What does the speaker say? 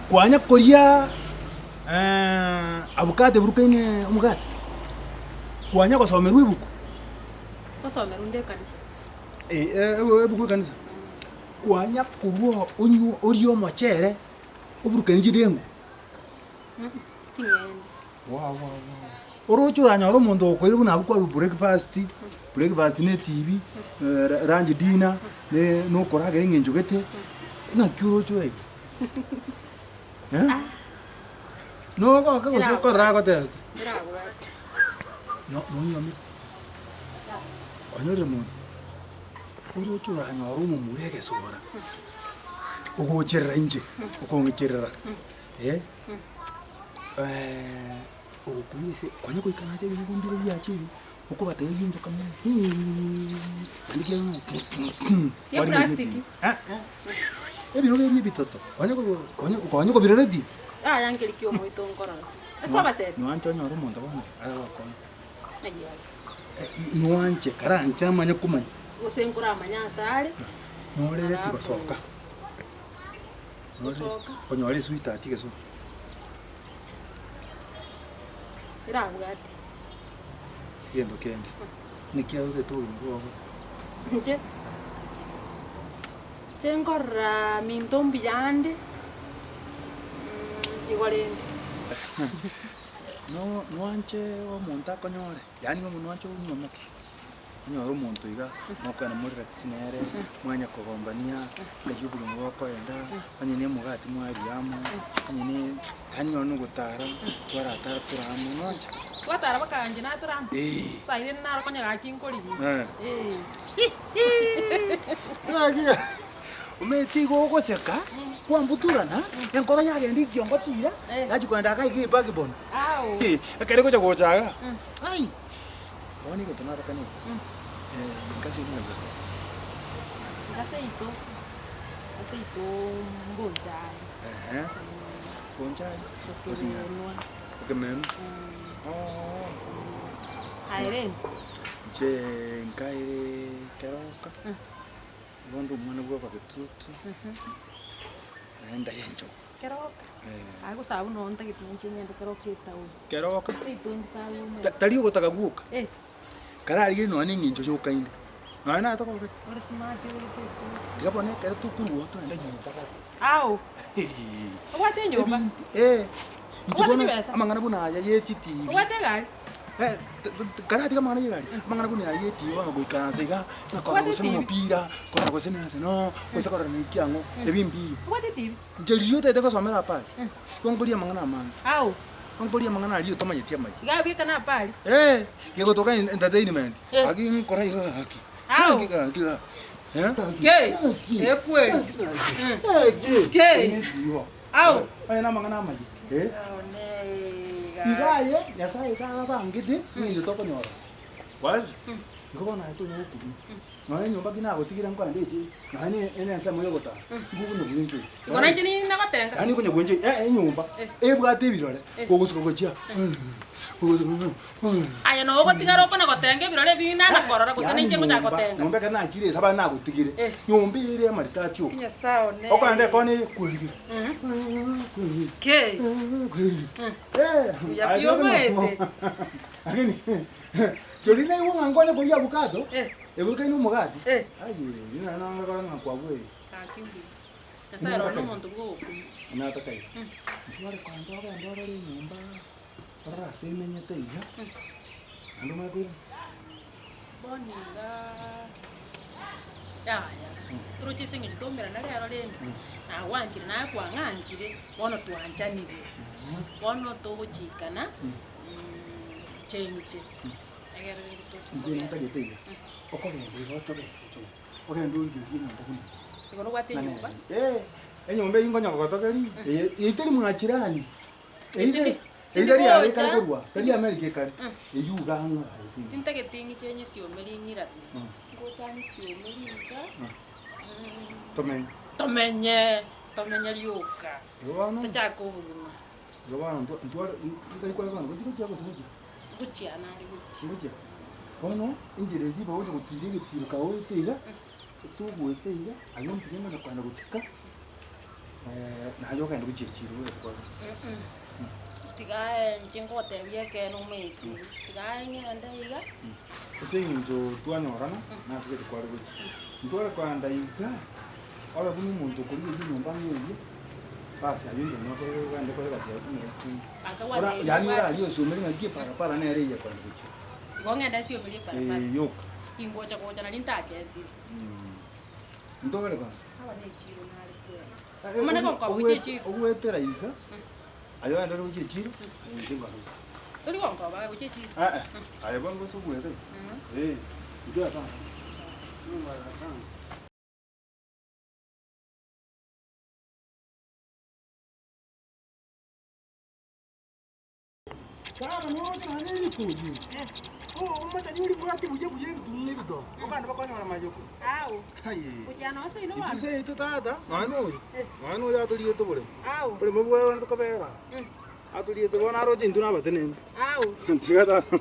Kwanya koria avocado eburukaine omogati? Kwanya gosomerwa ebuku? Ngosomerwa nde ekanisa. Ebuku ekanisa? Kwanya korwa onywe orie omochere oburukanie chidengu? Ting'ende. Oroche oranyore omonto okoira buna abwo kwarwa breakfast, breakfast na etibi, lunch dinner, na okoragera eng'encho gete, ng'aki oroche oraigwe? Eh? Nogoke gose okorora agotesta? Nonyuomire? Kwanyorire monto? Oroche oranyore omomura egesora, ogocherera inche, okong'icherera, eh. Ogokoira ase konya goikara ase ebirogo mbire biacha ebi, okobatebia ginchoka naende kiagera ng'a Ye plastic. ebirogo ebi ebitoto, konya ko konya konya kobiroretie. Yaya nkeri kia omoito nkorora. Ase obaseti. Noanche onyore omonto bono agokonye. Ng'ai are? Noanche karanche amanye komanya. Gose nkoramanye ase are. Norereti gosoka. Gosoka. Konyora esweetheart egesusu. Erabwate. Egento kende, naki aotete obogima bwao bobe? Inche, inche nkorora minto mbuya ande, igo rende. No- noanche omonto akonyore, yaani omonto noanche onyuomeke. Onyore omonto iga, mokogenda more relax nere, mwanya kogombania, ng'ai obogima bokoenda, onye na emogati mwaria amo, onye ne yaani nonye na ogotara, twaratara tore amo, nonche. Twatara mpaka inche natore amo? Eeh. Sairi rende naro konya gaki nkorigia. Eh. Eeh. Ng'aki omanyete igo ogoseka, kwambuturana, enkoro yagenda ekiongo chiira, Eh. yachia kogenda iga iga ebackbone. Ao. Ekero egocha gocha iga, ai. Bono egento nabakanire, nkase buna gete. Nkase ito, ase ito mbonchari. Ehe, bonchari, gose ng'a- Okemenwa. Okemenwa? Oo. Aye rende? Inche nkaire keroka, igo nde omwana bwa abagetutu, naende enchogu. Keroka? Aye gose abwo noo ntagete inche ng'ende keroka etaoni. Keroka. Ase etondi sawa omanyete. Tari ogotaka gwoka. Eh. Kararigereria nonya na eng'encho yoka inde. Nonya naye tokogete. Ore smart obegete esuti. Tiga bono ekero tokorwa oo togende nyomba bono. Ao. Obwate enyomba? Eh. Inche Obwate bono chibesa? amang'ana buna aya ye chitibi. Obwate egari? Eh, karatiga amang'ana ye egari, amang'ana buna aya ye etibi bono goikaransa iga, ng'a korora Obwate gose na etibi? omopira, korora gose na ase no, gose korora na eki ang'o, ebi mbiyo. Obwate etibi? Inche riria otagete gosomera apari, igo nkoria amang'ana amange. Ao. Igo nkoria amang'ana aria otamanyeti amaya. Iga bweka na apari. Eh, gegotoka en- entertainment, Eh. gaki nkora iga gaki. Ao. Gaki gaki ga. Eh? Kei, ekweri. Kei. Ao. Aye namang'ana amaya. Eh? Sawa ne Iga aye, Nyasaye iga abangete, ng'encho tokonyora. Kwarorire? Igo bono aye tonya gokumia. Nonya enyomba ki nagotigire nkoenda eche, nonya ne ene ensemo yogotara, igo okonya bwenchoi. Igo nainche nini nagotenga? Yaani okonya bwenchoi, eh enyomba, Eh. ebwate ebirore, Eh. kogosuka gochia, Aye noo ogotigara okona gotenga ebirore ebi nana korora gose Yaani ninche ngochaka nyomba, gotenga. nyomba ekero nachire ase abana nagotigire, Eh. nyomba ere amaritati oka. Ki Nyasae one. Okogenda ekona eye kwerigera. Kei. Eh, Buya aye pi omaete. Lakini Chori naigwe ng'a nkonye koria avocado, Eh. eburukaine omogati, Eh. aye, riria naro nang'ora ng'a kwabweire. Gaki mbuya. Nyasae oro nomonto bw'ogokumia. Natakaire. Ntware kwanza ogende orore enyomba, orore ase emenyete iga, naende omanye koirana. Bono igaa yaya, toroche ase eng'encho twaumerana rero rende, nagwanchire naye kwang'anchire, bono twanchanire, bono togochikana. Cheng'uche, egere rende toche Inche kogenda. ntagete iga, okogenda iga otobe ochobe, ogende origererie enyomba buna eye. Igo nobwate enyomba? Eh, enyomba eywo nkonya gogotogeria, eye eye teri mwachirani, eywo Tindi- tari eywo tari yare ekare tindigocha. korwa, tari America ekare, eywo iga ang'e aye teiyo. Tintageti ng'iche nyesiomeri ng'irane, ngocha nyesiomeri iga, Tomenye. tomenye, tomenye rioka, Igo bono, tochake obogima. Igo bono ntwa ntware ntari kore bono gochia gochia gose gochia? Gochia nare gochia. Gochia. Bono enchera eria bagocha gotiira egetiro kagoete iga, togoeta iga, aye ompirie ng'a kogenda gochika. Naye ogende gochia echiro bwesi kore. Tiga aye inche ngotebie ekeene omanyete, tiga aye ng'ende iga. Ase eng'encho twanyorana, nase gete kware gochia. Ntware kogenda iga, obe buna omonto okorigereria enyomba ng'a eyio, basi ayio inche nigo ogende okore egasi yaye tumire chumbi. Ora yaani oraria osiomere ng'aki eparapara nere eye ekogenda gochia. Igo ng'ende nsiomere eparapara. Eeh yoka. Ingocha gocha nari ntachensire. Ntogere kwanza. Aba ne echiro nare kwega. Omanye gonkoba gochia echiro. Ogwetera iga, aye ogende ore gochia echiro, inche nkarusia. Tori gonkoba aye gochia echiro? Eh eh, aye bono gose ogwete iga, eh, intwe hapana. Baba noroche nonya ne rikori eri, omochani oribwate buya buya ebitunu na ebidongo, abande bakonyora mayoko. Aye. Intwe seito tata, nonya na oyo, nonya na oyo atoriete oboremo. Oboremo bwaye tokobera aa, atoriete bono aroche intwe nabatenenku. Tiga tata.